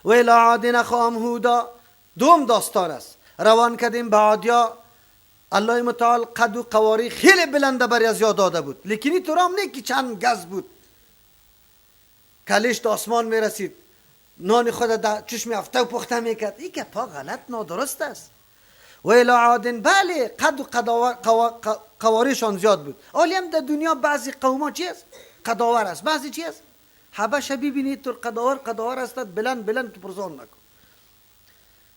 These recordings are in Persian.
و الی عاد اخاهم هودا، دوم داستان است. روان کردیم به عادیا. الله متعال قد و قواری خیلی بلنده بر از یاد داده بود، لیکن این طور هم نه که چند گز بود، کلش تا آسمان میرسید، نان خود در چشم افته و پخته میکرد. این که پا غلط نادرست است. و الی عاد، بله قد و قواریشان زیاد بود. حالی هم در دنیا بعضی قوما چی است؟ قداور است. بعضی چی است؟ حبشه ببینید تر قداور قداور است، بلند بلند که پرزان نکن.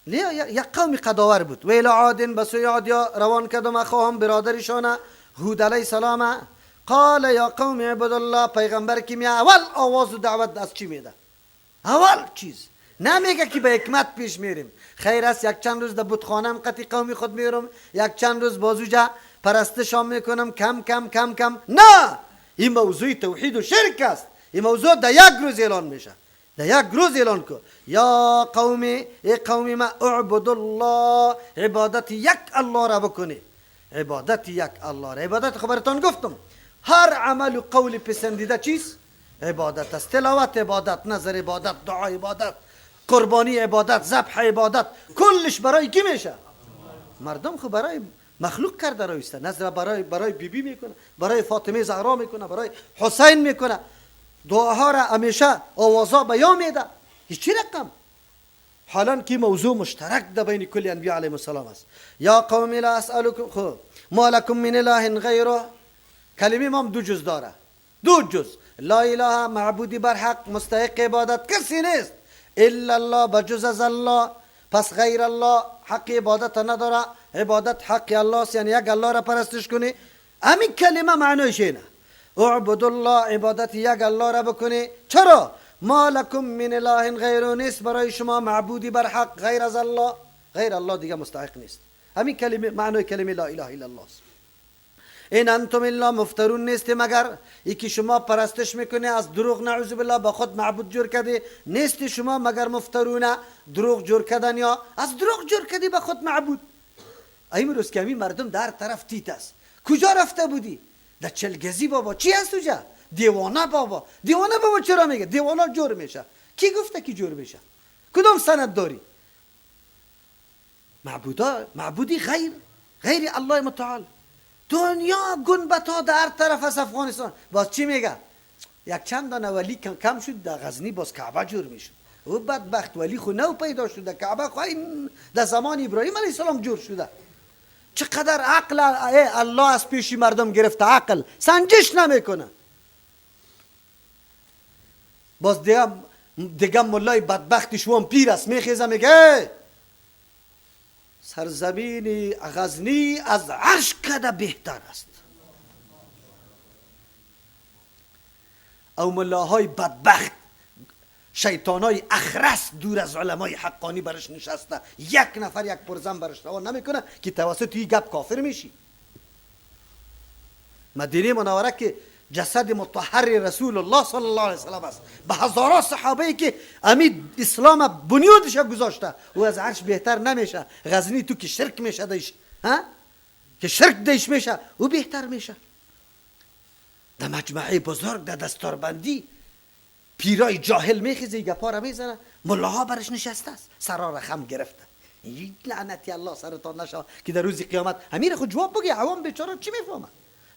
یک قومی قداور بود. و الی عاد، به سوی عادیا روان کردم اخاهم برادرشان هود علیه السلام. قال یا قوم اعبدوا الله. پیغمبر که می اول آواز و دعوت از چی میده؟ اول چیز نمیگه که به حکمت پیش میریم، خیر است یک چند روز در بتخانه قطی قومی خود میرم، یک چند روز بازوجا پرستشام میکنم، کم کم کم کم. نه، این موضوع توحید و شرک است. این موضوع در یک روز اعلان میشه، در یک روز اعلان کو. یا قومی، ای قومی ما، اعبد الله، عبادت یک الله را بکنی، عبادت یک الله را. عبادت خبرتان گفتم، هر عمل و قول پسندیده چیز عبادت است. تلاوت عبادت، نظر عبادت، دعا عبادت، قربانی عبادت، ذبح عبادت، کلش برای کی میشه؟ مردم خو برای مخلوق کرده رویسته. نظر برای بیبی میکنه، برای فاطمه زهرا میکنه، برای حسین میکنه، دعاها را همیشه آوازا بیان میده. هیچ رقم. حالا که موضوع مشترک در بین کل انبیاء علیهم السلام است. یا قوم لا اسالکم خو ما لکم من اله غیره. کلمه ما دو جز داره، دو جز. لا اله معبودی بر حق مستحق عبادت کسی نیست الا الله، بجز از الله. پس غیر الله حق عبادت نداره، عبادت حق الله است، یعنی یک الله را پرستش کنی. همین کلمه معنایش اینه، اعبد الله، عبادت یک الله را بکنی. چرا؟ ما لکم من اله غیره، نیست برای شما معبودی بر حق غیر از الله، غیر الله دیگه مستحق نیست. همین کلمه معنای کلمه لا اله الا الله است. این انتم الا مفترون، نیست مگر یکی شما پرستش میکنه از دروغ، نعوذ بالله، با خود معبود جور کرده. نیست شما مگر مفترونه، دروغ جور کردن یا از دروغ جور کردی با خود معبود. امروز که همین مردم در طرف تیت است. کجا رفته بودی؟ در چلگزی بابا. چی هست اونجا؟ دیوانه بابا. دیوانه بابا چرا میگه؟ دیوانه جور میشه. کی گفته کی جور میشه؟ کدام سند داری؟ معبودا، معبودی غیر الله متعال. دنیا گنبتا در طرف از افغانستان. باز چی میگه؟ یک چند دانه ولی کم شد در غزنی، باز کعبه جور میشد. او بدبخت ولی خو نو پیدا شد در کعبه، خو این در زمان ابراهیم علیه السلام جور شده. چقدر عقل الله از پیشی مردم گرفته، عقل سنجش نمیکنه. باز دیگه ملای بدبختی شوام پیر است، میخیزه میگه سرزمین غزنی از عرش کده بهتر است. او ملاهای بدبخت، شیطانای اخرس دور از علمای حقانی برش نشسته، یک نفر یک پرزن برش روان نمیکنه که توسط این گپ کافر میشی. مدینه منوره که جسد مطهر رسول الله صلی الله علیه وسلم است، به هزاران صحابه که امید اسلام بنیادش گذاشته، او از عرش بهتر نمیشه. غزنی تو که شرک میشه دیش، ها که شرک دیش میشه، او بهتر میشه. در مجمعه بزرگ در دستاربندی پیرای جاهل میخیزه گپا را میزنه، ملاها برش نشسته است، سرا را خم گرفته. لعنتی الله سرتان نشه که در روز قیامت امیر خود جواب بگه. عوام بیچاره چی میفهمه؟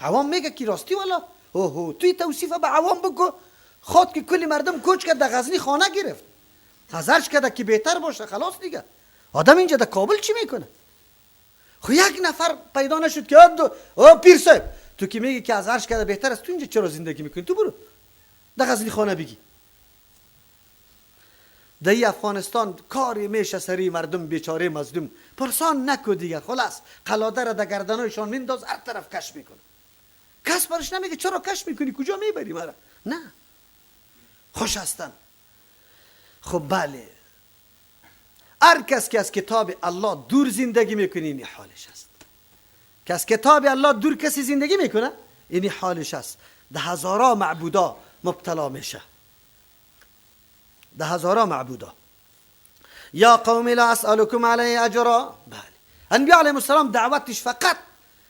عوام میگه که راستی والا اوه توی توصیف به عوام بگو. خود که کلی مردم کوچ کرد در غزنی خانه گرفت، هزارش کرده که بهتر باشه، خلاص دیگه. آدم اینجا در کابل چی میکنه؟ خو یک نفر پیدا نشد که او پیر صاحب تو که میگی که از عرش کرده بهتر است، تو اینجا چرا زندگی میکنی؟ تو برو در غزنی خانه بگی. در افغانستان کاری میشه سری مردم بیچاره مظلوم، پرسان نکو دیگه، خلاص قلاده را در گردنایشان مینداز، هر طرف کش میکنه. کس برش نمیگه چرا کش میکنی، کجا میبری مرا؟ نه، خوش هستن. خب بله، هر کس که از کتاب الله دور زندگی میکنه اینی حالش است. که از کتاب الله دور کسی زندگی میکنه اینی حالش است. ده هزارا معبودا مبتلا میشه، ده هزارا معبودا. یا قوم لا اسألكم علیه اجرا. بله، انبیاء علیهم السلام دعوتش فقط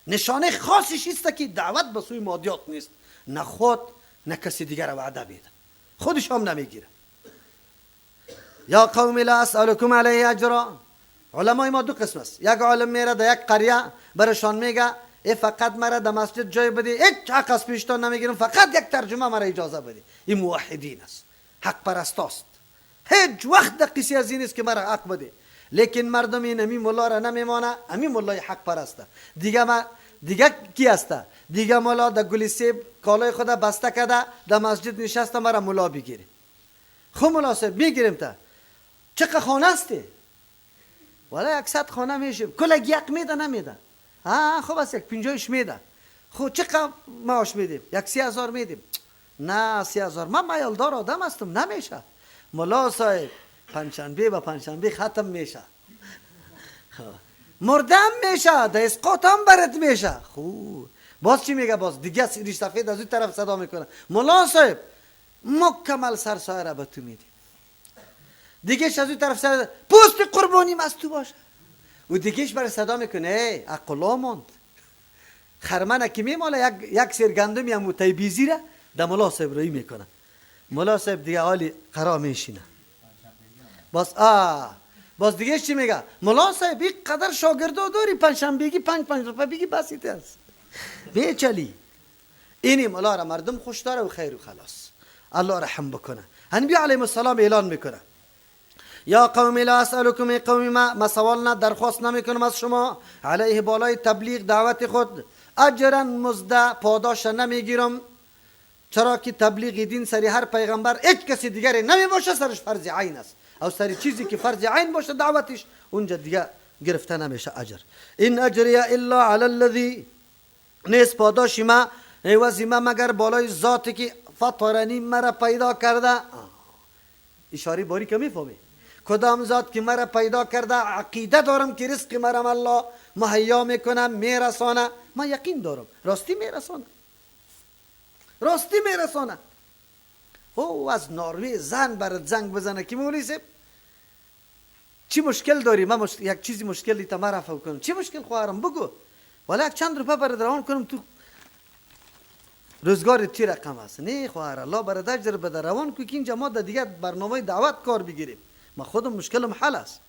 نشانه خاصش است که دعوت به سوی مادیات نیست، نه خود نه کسی دیگر وعده میده، خودش هم نمیگیره. یا قوم لا اسألكم علیه اجرا. علمای ما دو قسم است. یک عالم میره در یک قریه، برشان میگه ای فقط مرا در مسجد جای بده، هیچ حق از پیشتان نمیگیرم، فقط یک ترجمه مرا اجازه بده. این موحدین است، حق پرست است، هیچ وقت در قصه از این است که مرا حق بده. لیکن مردم این امی ملا را نمیمانه، امی ملای حق پرسته. دیگه ما دیگه کی است؟ دیگه ملا در گلی سیب کالای خود بسته کرده در مسجد نشسته، مرا ملا بگیره. خب ملا صاحب میگیریم تا چقدر خانه استی؟ والا 100 خانه میشیم، کل یک میده نمیده؟ ها خب است، 150 میده. خب چقدر معاش میدیم؟ 30,000 میدیم. نه 30,000 من میالدار آدم هستم، نمیشه. ملا صاحب پنجشنبه و پنجشنبه ختم میشه، مردم میشه، در اسقاط هم برد میشه. خب باز چی میگه؟ باز دیگه ریش سفید از اون طرف صدا میکنه، ملا صاحب مکمل سرسایه را به تو میدیم. دیگهش از اون طرف صدا، پوست قربانیم از تو باشه. و دیگهش برای صدا میکنه، ای عقلا ماند خرمنه که میماله یک سیر گندمی هم تیبیزی را در ملا صاحب روی میکنه. ملا صاحب دیگه حالی قرا میشینه. باز باز دیگه چی میگه؟ ملا صاحب این قدر شاگردا داری، پنجشنبگی 5 5 روپه بگی بسیت است بیچلی. اینی ملا را مردم خوش داره و خیر و خلاص. الله رحم بکنه. انبی علیهم السلام اعلان میکنه یا قوم لا اسألكم، قوم ما سوال نه درخواست نمیکنم از شما، علیه بالای تبلیغ دعوت خود، اجرا مزد پاداش نمیگیرم، چرا که تبلیغ دین سری هر پیغمبر هیچ کسی دیگری نمی باشه، سرش فرض عین است، او سری چیزی که فرض عین باشه دعوتش اونجا دیگه گرفته نمیشه اجر. این اجری الا علی الذی، نیست پاداش ما عوض ما مگر بالای ذاتی که فطرنی مرا پیدا کرده. اشاره باری که میفهمی کدام ذات که مرا پیدا کرده، عقیده دارم که رزق مرا الله مهیا میکنه میرسانه، من یقین دارم راستی میرسانه، راستی میرسانه. او از ناروی زن برات زنگ بزنه که مولوی صاحب چی مشکل داری؟ من یک چیزی مشکلی تا من رفع کنم. چی مشکل خواهرم بگو؟ والا یک چند روپه برات روان کنم تو روزگار چی رقم است؟ نه خواهر الله برات اجر بده، روان کو که اینجا ما در دیگه برنامه دعوت کار بگیریم. ما خودم مشکلم حل است.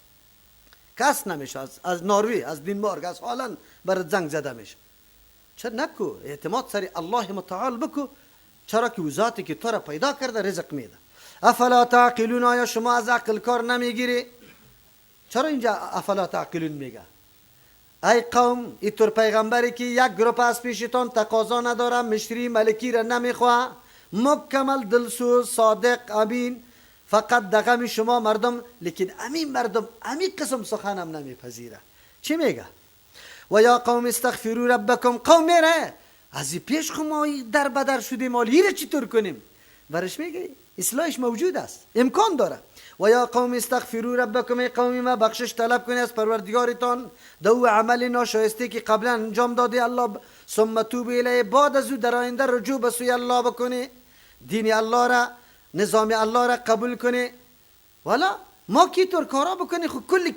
کس نمیشه از ناروی، از دنمارک، از هالند برات زنگ زده میشه. چرا نکو؟ اعتماد سری الله متعال بکو، چرا که ذاتی که تو را پیدا کرده رزق میده. افلا تعقلون، آیا شما از عقل کار نمیگیری؟ چرا اینجا افلا تعقلون میگه؟ ای قوم، اینطور پیغمبری که یک گروپ از پیشتان تقاضا نداره، مشری ملکی را نمیخواه، مکمل دلسوز صادق امین، فقط دغم شما مردم، لیکن امین مردم امین قسم سخنم نمیپذیره. چی میگه؟ و یا قوم استغفروا ربکم. قوم میره از پیش خو ما در بدر شدیم، حالی را چطور کنیم؟ برش میگه اصلاحش موجود است، امکان داره. و یا قوم استغفروا ربکم، ای قوم ما بخشش طلب کنید از پروردگارتان دو عمل ناشایسته که قبلا انجام دادی الله، ثم توبوا الیه، بعد از او در آینده رجوع به سوی الله بکنی، دین الله را، نظام الله را قبول کنی. والا ما کی طور کارا بکنی؟ خب کل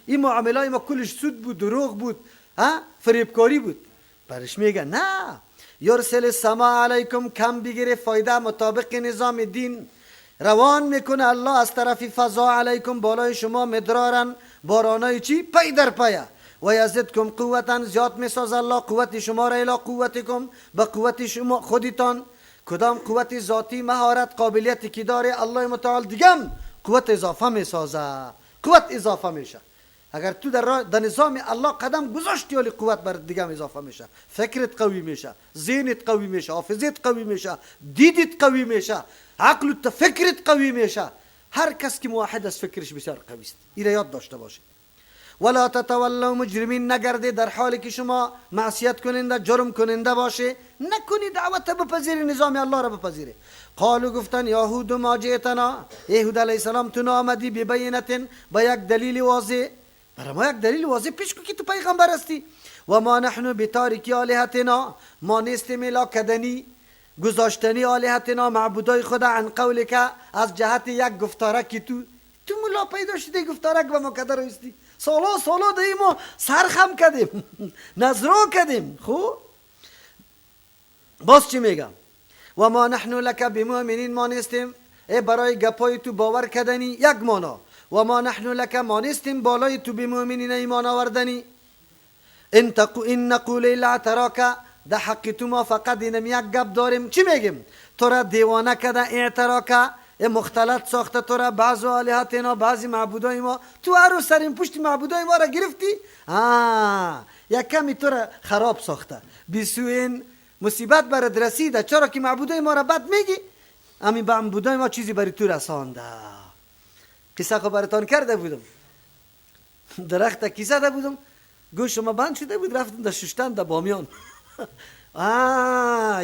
این معاملای ما کلش سود بود، دروغ بود، ها، فریبکاری بود. برش میگه نه، یرسل السما علیکم، کم بگیره فایده مطابق نظام دین روان میکنه الله از طرف فضا علیکم، بالای شما مدرارن بارانای چی؟ پی در پایه. و یزدکم قوتا، زیاد میساز الله قوت شما را، الی قوتکم، به قوت شما خودتان. کدام قوت ذاتی، مهارت، قابلیتی که داره الله متعال دیگم قوت اضافه میسازه، قوت اضافه میشه. اگر تو در نظام الله قدم گذاشتی، ولی قوت بر دیگه اضافه میشه، فکرت قوی میشه، ذهنت قوی میشه، حافظت قوی میشه، دیدت قوی میشه، عقل و فکرت قوی میشه. هر کس که موحد است فکرش بسیار قوی است. این یاد داشته باشید. ولا تتولوا مجرمین، نگرده در حالی که شما معصیت کننده، جرم کننده باشه، نکنی دعوت بپذیری، نظام الله را بپذیری. قالو گفتن یهود ما جئتنا، یهود علیه السلام تو آمدی ببینتن، با یک دلیل واضح، برای ما یک دلیل واضح پیش کو که تو پیغمبر هستی. و ما نحن بتارکی آلهتنا، ما نیستیم الا کدنی گذاشتنی آلهتنا، معبودای خدا، عن قولک، از جهت یک گفتارک که تو ملا پیدا شده گفتارک و ما کدر هستی. سالا سالا دیم ما سرخم کردیم، نظرو کردیم. خب باز چی میگم؟ و ما نحن لک بمؤمنین، ما نیستیم ای برای گپای تو باور کردنی یک مانا، و ما نحن لک ما نیستیم بالای تو بمؤمنین ایمان آوردنی. ان نقول الا اعتراک، ده حق تو ما فقط اینم یک گپ داریم. چی میگیم؟ تو را دیوانه کده، اعتراک مختلط ساخته تو را، بعض آلهتنا بعضی معبودای ما، تو هر روز سرین پشت معبودای ما را گرفتی، یک کمی تو را خراب ساخته، بیسوین مصیبت برات رسیده. چرا که معبودای ما را بد میگی، همین به معبودای ما چیزی برای تو رسانده. قصه خو براتان کرده بودم، درخت کیسه ده بودم، گوش ما بند شده بود، رفتم در ششتن در بامیان.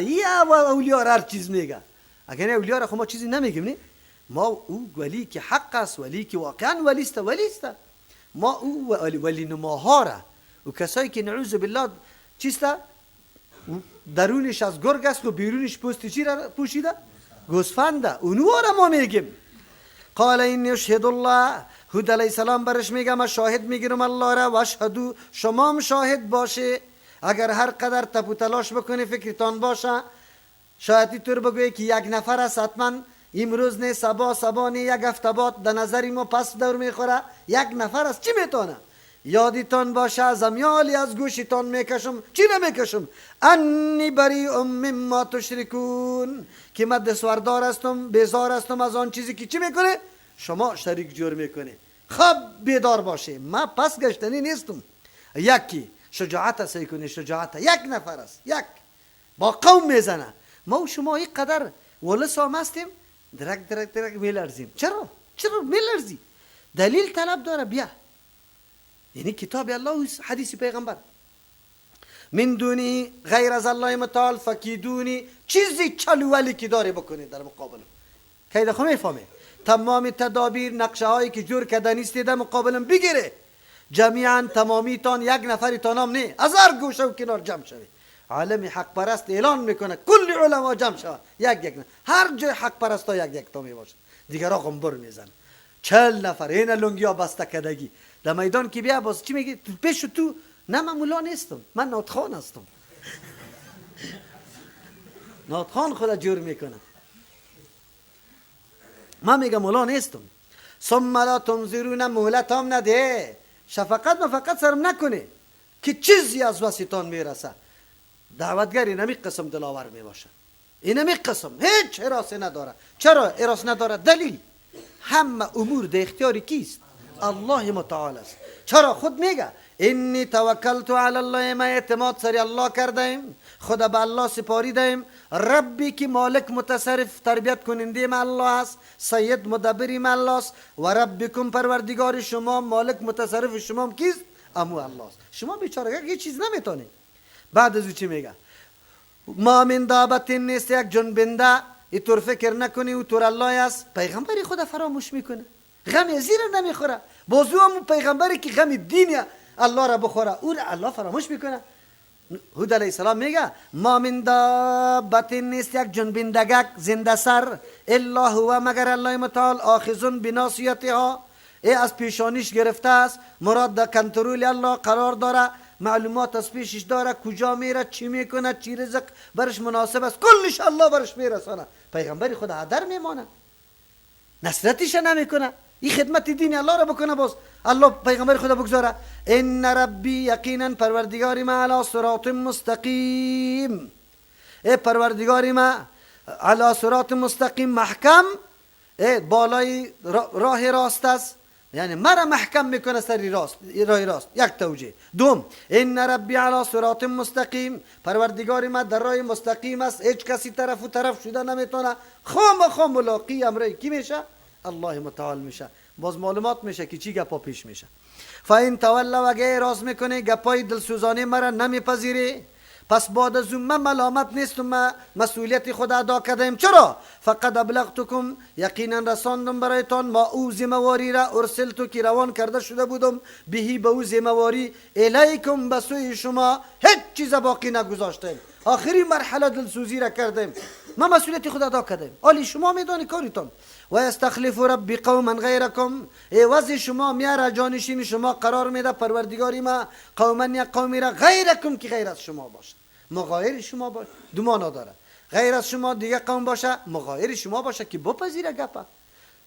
یه اولیا را هر چیز میگه. اگر نه اولیا را خو ما چیزی نمیگیم، نه ما او ولی که حق است، ولی که واقعا ولی است، ولی است. ما او ولی نماها را، او کسایی که نعوذ بالله چیست، درونش از گرگ است و بیرونش پوست چی را پوشیده؟ گوسفنده. اونو را ما میگیم. قال این اشهد الله، هود علیه السلام برش میگه من شاهد میگیرم الله را، و اشهدو شما هم شاهد باشه. اگر هر قدر تپو تلاش بکنی فکرتان باشه، شاید طور بگویی که یک نفر است، حتما امروز نه سبا، سبا نه یک هفته بعد در نظر ما پس دور میخوره، یک نفر است چی میتونه؟ یادتان باشه از امیالی از گوشتان میکشم. چی نمیکشم؟ انی بریء مما تشرکون، که من دستوردار هستم، بیزار هستم از آن چیزی که چی میکنه؟ شما شریک جور میکنه. خب بیدار باشه، من پس گشتنی نیستم. یکی شجاعت سعی کنه، شجاعت یک نفر است، یک با قوم میزنه. ما و شما اینقدر ولس هم هستیم، درک درک درک میلرزیم. چرا؟ چرا میلرزی؟ دلیل طلب داره. بیا یعنی کتاب الله و حدیث پیغمبر. من دونی غیر از الله متعال فکیدونی، چیزی چلولی که داره بکنید در مقابل که خو میفهمه تمام تدابیر نقشه هایی که جور کردنیست در مقابلم بگیره. جمیعا تمامیتان، یک نفریتان هم نه، از هر گوشه و کنار جمع شوید. عالم حق پرست اعلان میکنه کل علما جمع شوند، یک یک نه، هر جای حق پرست ها یک یک تا میباشه، دیگرها غنبر میزن. 40 نفر این لنگیا بسته کدگی در میدان که بیا باز چی میگی؟ تو پیش تو نه من مولا نیستم، من ناتخان هستم. ناتخان خدا جور میکنه، من میگم مولا نیستم. ثم لا تنظرون، مهلت هم نده، شفقت مفقت سرم نکنه که چیزی از وسیطان میرسه. دعوتگر اینمی قسم دلاور میباشه، اینمی قسم هیچ حراسی نداره. چرا حراس نداره؟ دلیل همه امور در اختیار کیست؟ الله متعال است. چرا خود میگه انی توکلت علی الله، ما اعتماد سر الله کردیم، خدا به الله سپاریدیم، ربی که مالک متصرف تربیت کننده ما الله است، سید مدبری ما الله است، و ربکم پروردگار شما مالک متصرف شما کیست؟ امو الله است. شما بیچاره هیچ چیز نمیتونید. بعد از او چی میگه؟ ما من دابت نیست یک جنبنده، اینطور فکر نکنی او طور الله است. پیغمبری خدا فراموش میکنه، غم زیر نمیخوره. بازو هم پیغمبری که غم دین الله را بخوره، او را الله فراموش میکنه. هود علیه السلام میگه ما من دابت نیست یک جنبندگک زنده سر، الا هو مگر الله متعال آخذ بناصیتها، ای از پیشانیش گرفته است، مراد در کنترل الله قرار داره، معلومات از پیشش داره، کجا میره، چی میکنه، چی رزق برش مناسب است، کلش الله برش میرسانه. پیغمبری خدا هدر میمانه، نصرتش نمیکنه، این خدمت دین الله را بکنه، باز الله پیغمبر خدا بگذاره. ان ربی یقینا پروردگار ما علی صراط مستقیم، ای پروردگار ما علی صراط مستقیم محکم، ای بالای راه راست است، یعنی مرا محکم میکنه سر راست، راه راست. یک توجیه. دوم ان ربی علی صراط مستقیم، پروردگار ما در راه مستقیم است، هیچ کسی طرف و طرف شده نمیتونه، خام ملاقی امرای کی میشه؟ الله متعال میشه. باز معلومات میشه که چی گپا پیش میشه. فاین تولوا، اگه اعراض میکنه، گپای دلسوزانه مرا نمیپذیری، پس بعد از اون من ملامت نیستم، من مسئولیت خود ادا کردم. چرا؟ فقد ابلغتکم، یقینا رساندم برایتان ما او ذمهواری را ارسلتو که روان کرده شده بودم، بهی به او ذمهواری، الیکم به سوی شما، هیچ چیز باقی نگذاشتم. آخری مرحله دلسوزی را کردم، من مسئولیت خود ادا کردم، حالی شما میدانی کاریتان. و یستخلف ربی قوما غیرکم، عوض شما میاره، جانشین شما قرار میده پروردگاری ما قوما یک قومی را غیرکم که غیر از شما باشه، مغایر شما باشه. دو معنا داره، غیر از شما دیگه قوم باشه، مغایر شما باشه که بپذیره گپه،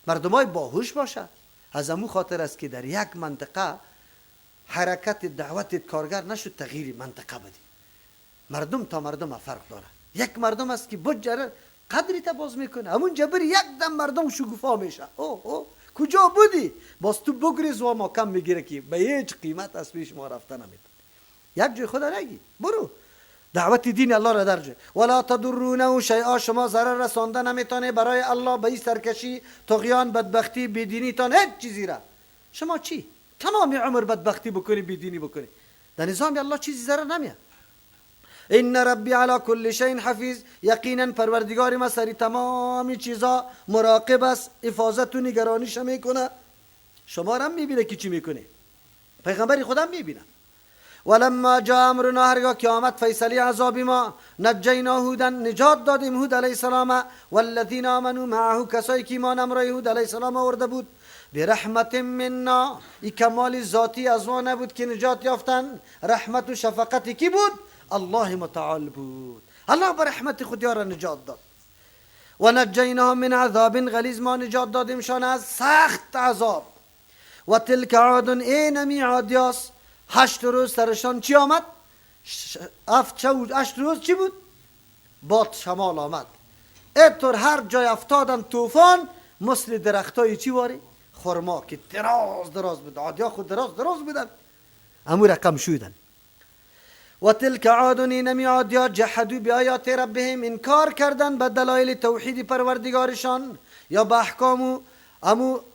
مردمای باهوش باشه. از امو خاطر است که در یک منطقه حرکت دعوت کارگر نشد تغییر منطقه بدی. مردم تا مردم فرق داره. یک مردم است که بجره قدری تا باز میکنه، همون جبر یک دم مردم شگوفا میشه. او او کجا بودی؟ باز تو بگریز و ما کم میگیره که به هیچ قیمت از پیش ما رفته نمیتونه. یک جای خدا نگی برو دعوت دین الله را درجه. ولا تضرونه شیئا، شما ضرر رسانده نمیتونه برای الله به این سرکشی، طغیان، بدبختی، بیدینی تان هیچ چیزی را. شما چی؟ تمام عمر بدبختی بکنی، بیدینی بکنی، در نظام الله چیزی ضرر نمیاد. ان ربی علی کل شیء حفیظ، یقینا پروردگار ما سری تمام چیزا مراقب است، حفاظت و نگرانیش میکنه. شما را میبینه که چی میکنه، پیغمبر خدا میبینه. ولما جاء امرنا، هرگاه که آمد فیصله عذاب ما، نجینا هودا، نجات دادیم هود علیه السلام، والذین آمنوا معه، کسایی که ایمان امرای هود علیه السلام آورده بود، برحمت منا، ای کمال ذاتی از ما نبود که نجات یافتن، رحمت و شفقت کی بود؟ الله متعال بود. الله به رحمت خود یارا نجات داد. و نجیناهم من عذاب غلیظ، ما نجات دادیم شان از سخت عذاب. و تلک عاد، اینمی عادیاس، 8 روز سرشان چی آمد؟ 8 روز چی بود؟ باد شمال آمد. اینطور هر جای افتادن طوفان، مثل درختای چی واری؟ خرما که دراز دراز بود. عادیا خود دراز دراز بودن، امو رقم شدن. و تلک عاد، اینمی عادیا، جحدوا بآیات ربهم، انکار کردن به دلایل توحید پروردگارشان یا به احکام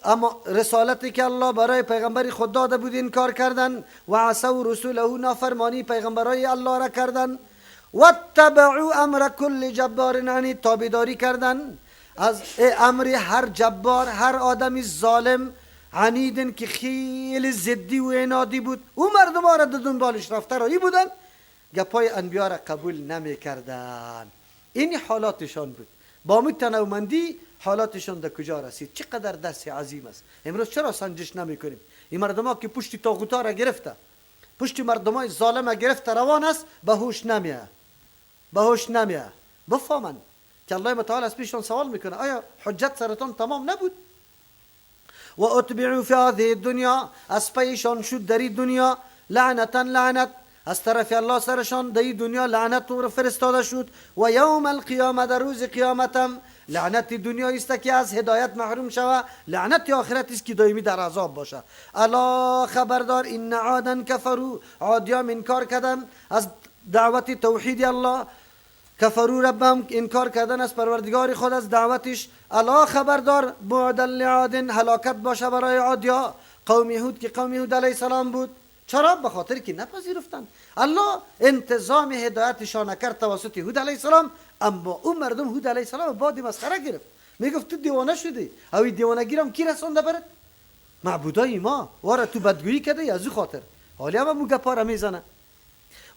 اما رسالتی که الله برای پیغمبر خود داده بود انکار کردن. و عصوا رسوله، نافرمانی پیغمبرای الله را کردن. و اتبعوا امر کل جبار عنید، تابعداری کردن از امر هر جبار، هر آدمی ظالم عنیدن که خیلی ضدی و عنادی بود. او مردم را دنبالش رفته رایی بودن، گپای انبیا را قبول نمی کردن. این حالاتشان بود. با تنومندی حالاتشان در کجا رسید؟ چقدر درس عظیم است. امروز چرا سنجش نمی کنیم؟ این مردم ها که پشت طاغوتا را گرفته، پشت مردم های ظالم گرفته روان است، به هوش نمیه، به هوش نمیه. بفهمن که الله متعال از پیششان سوال میکنه، آیا حجت سرتان تمام نبود؟ و اتبعوا فی هذه الدنیا، از پیشان شد در دنیا لعنتا لعنت، از طرف الله سرشان در دنیا لعنت رو فرستاده شد. و یوم القیامه، در روز قیامتم لعنت دنیا است که از هدایت محروم شوه، لعنت آخرت است که دائمی در عذاب باشه. الا خبردار، ان عادا کفروا، عادیان انکار کردن از دعوت توحید الله، کفروا ربهم، انکار کردن از پروردگار خود از دعوتش. الا خبردار، بعدا لعاد، هلاکت باشه برای عادیا، قوم هود که قوم هود علیه السلام بود. چرا؟ به خاطر که نپذیرفتن. الله انتظام هدایتشان کرد توسط هود علیه السلام، اما اون مردم هود علیه السلام باد مسخره گرفت، میگفت تو دیوانه شدی، او دیوانگی رام کی رسونده برات؟ معبودای ما واره تو بدگویی کرده، از او خاطر حالی هم مو گپا را میزنه.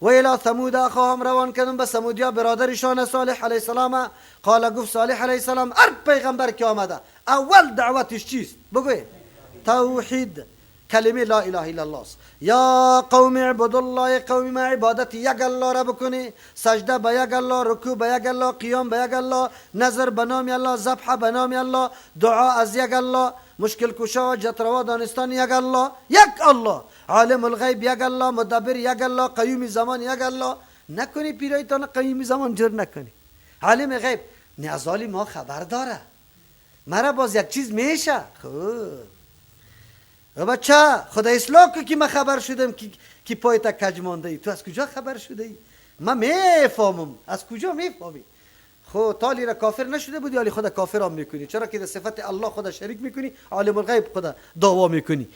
و الی ثمود اخاهم، روان کردم به ثمودیا برادرشان صالح علیه السلام. قال، گفت صالح علیه السلام، هر پیغمبر که آمده اول دعوتش چیست؟ بگوی توحید، کلمه لا اله الا الله است. یا قوم اعبدوا الله، قوم ما عبادت یک الله را بکنی، سجده به یک الله، رکوع به یک الله، قیام به یک الله، نظر به نام الله، ذبح به نام الله، دعا از یک الله، مشکل کشا و جتروا دانستان یک الله، یک الله، عالم الغیب یک الله، مدبر یک الله، قیوم زمان یک الله. نکنی پیرایتان قیوم زمان جور نکنی، عالم غیب نه از حال ما خبر داره، مرا باز یک چیز میشه. خوب بچه خدا اصلاح که من خبر شدم که پایت کج مانده ای، تو از کجا خبر شده ای؟ من میفهمم. از کجا میفهمی؟ خب تالی را کافر نشده بودی، حالی خدا کافر هم میکنی. چرا که در صفت الله خدا شریک میکنی، عالم الغیب خدا دعوا میکنی.